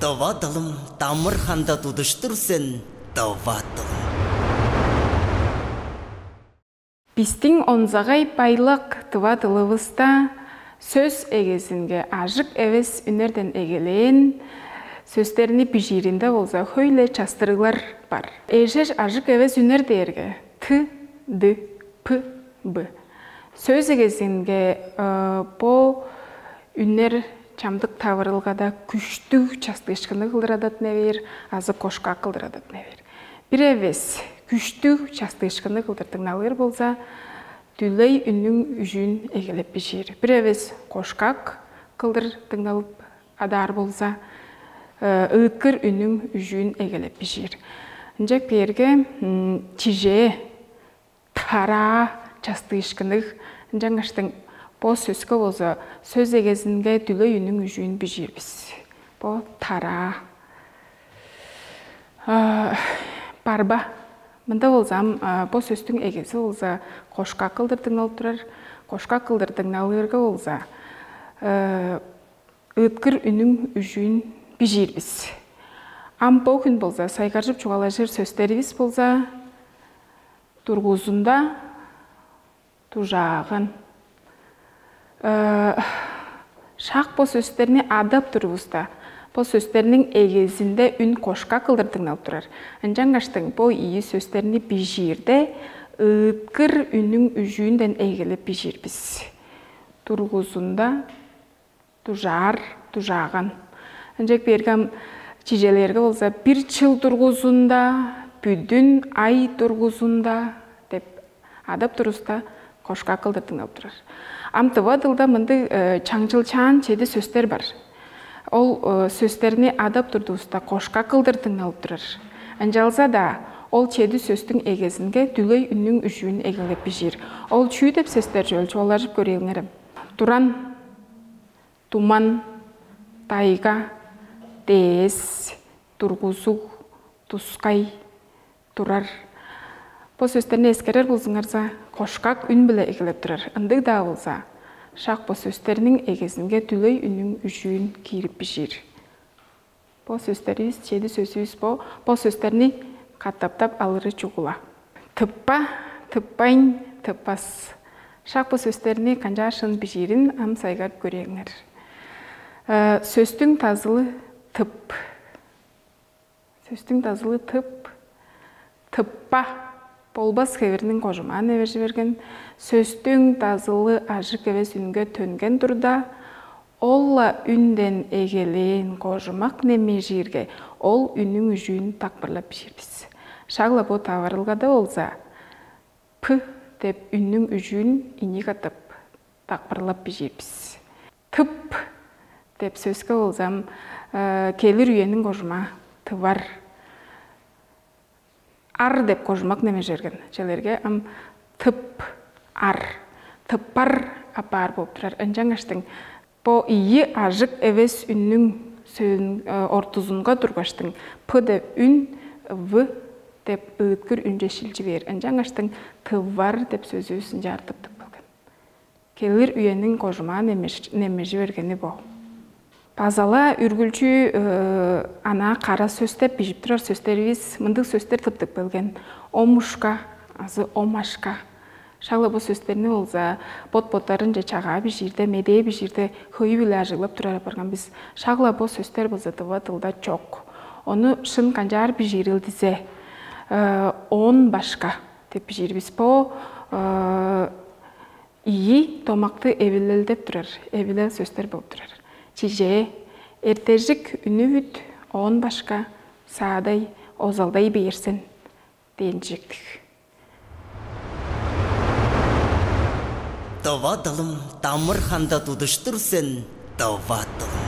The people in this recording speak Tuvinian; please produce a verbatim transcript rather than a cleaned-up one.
Тыва дылым, дамыр ханда тудуштур сен, тыва дылым. Бистиң онзагай байлак тыва дылывыста сөс эгезинге ажык эвес үнерден эгелээн сөстерни бижииринде болза хөй-ле частырыглар бар. Эжеш ажык эвес үнер дээрге т, д, п, б. Сөс эгезинге бо үнер чамдык таварылгада күштүг частыышкынныг кылдыр адаттына бээр азы кошкак кылдыр адаттына бээр. Бир эвес күштүг частыышкынныг кылдыр дыңналыр болза, дүлей үннүң үжүүн эгелеп бижиир. Бир эвес кошкак кылдыр дыңналып адаар болза, ыыткыр үннүң үжүүн эгелеп бижиир. Ынчак биерге чижээ тараа частыышкынныг, ынчангаштың бо сөске болза сөс эгезинге дүлей үннүң үжүүн бижиир бис. Бо тараа. Барба. Мында болзам бо сөстүң эгези болза кошкак кылдыр дыңналып турар. Кошкак кылдыр дыңналыырга болза ыыткыр үнүң үжүүн бижиир бис. Ам бо хүн болза сайгаржып чугаалажыр сөстеривис болза тургузунда, дужааган. Шак бо сөстерни адап турувуста, бо сөстерниң эгезинде үн кошкак кылдыр дыңналып турар. Ынчангаштың бо ийи сөстерни бижиирде ыыткыр үнүң үжүүнден эгелеп бижиир бис. Тургузунда, дужаар, дужааган. Ынчек берге ам чижелерге болза бир чыл тургузунда, бүдүн ай тургузунда деп адап туруста кошкак кылдыр дыңнап турар. Ам тыва дылда мындыг чаңчылчаан чеди сөстер бар. Ол сөстерни адап турдувуста кошкак кылдыр дыңналып турар. Ынчалза-даа ол чеди сөстүң эгезинге дүлей үннүң үжүүн эгелеп бижир. Ол чүү деп сөстер чүвел чугаалажып көрээлиңерем. Туран, туман, тайга, дээс, тургузуг, тускай, турар. Бо сөстерни эскерер болзуңарза, кошкак үн-биле эгелеп турар. Ындыг-даа болза, шак бо сөстерниң эгезинге дүлей үннүң үжүүн киирип бижир. Бо сөстеривис, чеди сөсүвүс бо. Бо сөстерни катаптап алыры чугула. Тыппа, тыппайн, тыппас. Шак бо сөстерни канчаар шын бижиирин ам сайгарып көрээңер. Сөстүң тазылы тып. Сөстүң тазылы тып. Тыппа болбас хевирниң кожумаан эвержи берген. Сөстүң тазылы ажык эвес үнге төнген турда, ол-ла үнден эгелээн кожумак немежиирге, ол үннүң үжүүн такпырлап бижир бис. Шак-ла бо таварылгада болза, п деп үннүң үжүүн ийи катап такпырлап бижир бис. Тып деп сөске болзам, келир үениң кожума тывар. Ар деп кожумак немежерген. Челерге ам тып ар, тыппар апаар болуп турар. Ынчангаштың бо ийи ажык эвес үннүң сөөн ортузунга тургаштың п деп үн в деп ыыткыр үнче шилчи бээр. Ынчангаштың тывар деп сөзүбүс ынчаар тыптып келген. Келир үениң кожумаан немежи бергени бо. База-ла үргүлчү анаа кара сөстеп бижип турар сөстеривис мындыг сөстер тыптып келген: омушка азы омашка. Шак-ла бо сөстерни болза бот-боттарынче чагаа бижиирде, медээ бижиирде хөйү-биле ажыглап турар апарган бис. Шак-ла бо сөстер болза тыва дылда чок. Ону шын канчаар бижиирил дизе, он башка деп бижиир бис. Бо ийи домакты эвилелдеп турар эвилел сөстер болуп турар. Чижээ: эртежик үнүвүт, оон башка саадай, озалдай бээрсен дээн чижектиг. Дова дылым, дамыр ханда тудуштур сен, дова дылым.